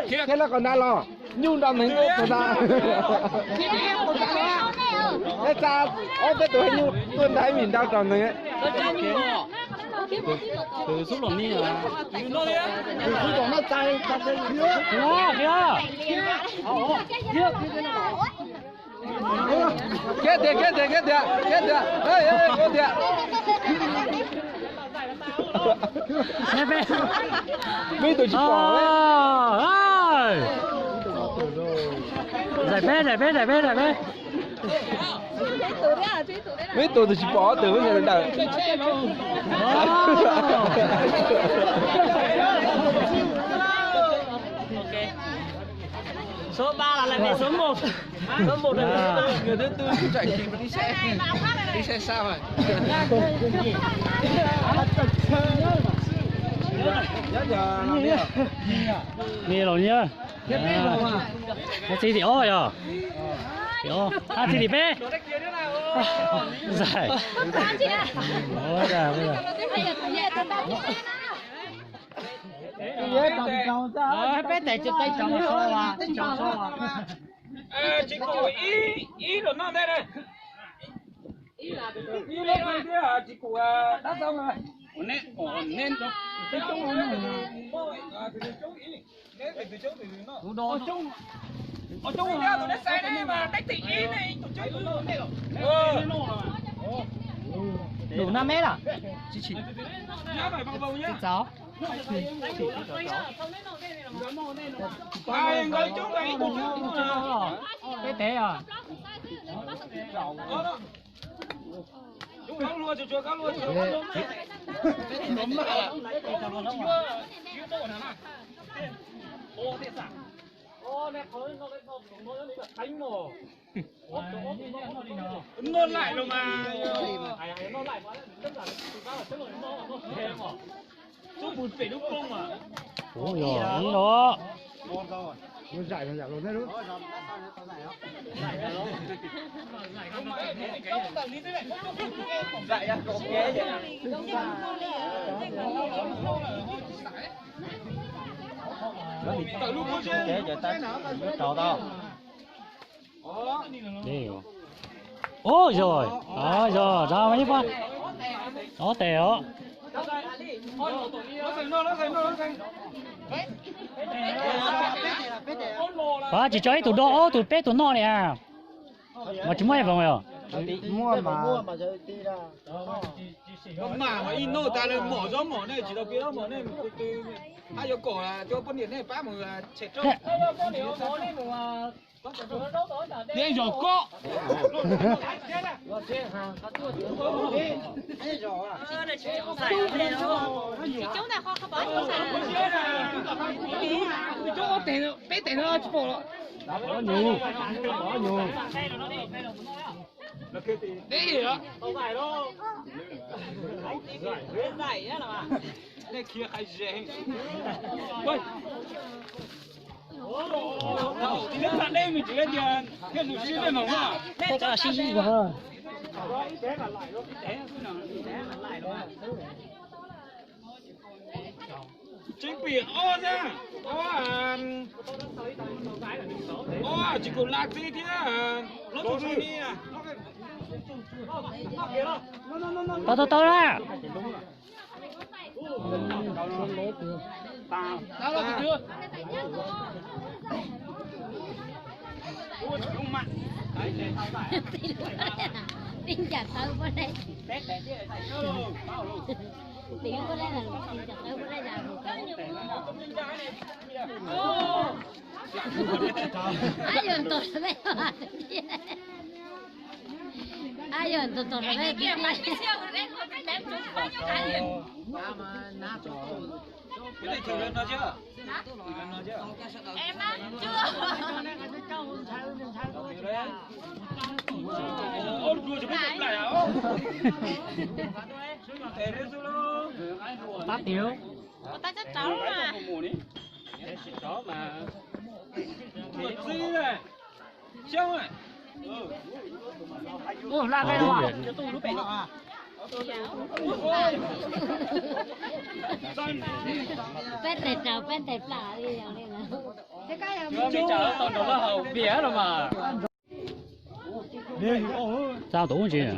Thiab los kom nta los nyuj nrau neeg tus na. Eb, tsa ob peb tus nyuj tuaj nta ib mis nrau rau neeg. Tus xub los ni. Kiag tiag, kiag tiag, kiag tiag, kiag tiag, kiag tiag. Peb tus tsis pom. Zais peb, zais peb, zais peb, zais peb. Peb tus tus tsis pom, ob tus peb ntawm. Số ba là lại về số một. Số một là người thứ tư. Chạy kịp đi xe. Đi xe sao rồi? Nhớ giờ, nhớ giờ. Nghe rồi nhớ. Txi tim ob yog. Txi tim peb. Zais. Peb tes tsis peb tsoom so. Tsis kub ib, ib los noj ntej na. Ib los thiab tsis kub dab tau na. Ua neb, ua neb, tus coob, tus coob ib, neb tus coob tus no. Tus coob, tus coob tus neb xaiv ne mas neb tim ib ne, tus coob tus no. Đủ năm mét à? Tsis, tsis. Tsis txaus. Peb tes à? Noj laim los mas. Ub, yog ib no. Ub, yog, yog, rau ib pab. Ob tes os. Pab tsis tso ib tug do ob tug peb tug noj li a. Mas tsis muaj ib voos os. Muaj mas. Mas ib noj tas lawm mom zob mom nej tsis tau piav mom nej mus qhov twg, hab yuav kom cov poj niam nej pab mus tshem rau. Yeej zom kob. Coob ob teg, peb teg no tsis pom los. Pov nyuj, pov nyuj. Deb os. Nej khiav qhov ze. Tib neeg txaj deb me ntsis tias thiaj lus sib dej mos mas. Sib sib zog. Tseeb pim ob na, ob, ob tsis kaum la txiv thiab, lub tug ni. Tau, tau, tau na. Peb ncaim tawv puas dai. Peb puas dai, ncaim tawv puas dai. Ab, yog ntaus rau peb. Ab, yog ntaus rau peb. Tab tis. Peb tes rau peb tes plam li yog li na. Txaj tus ub ntsis.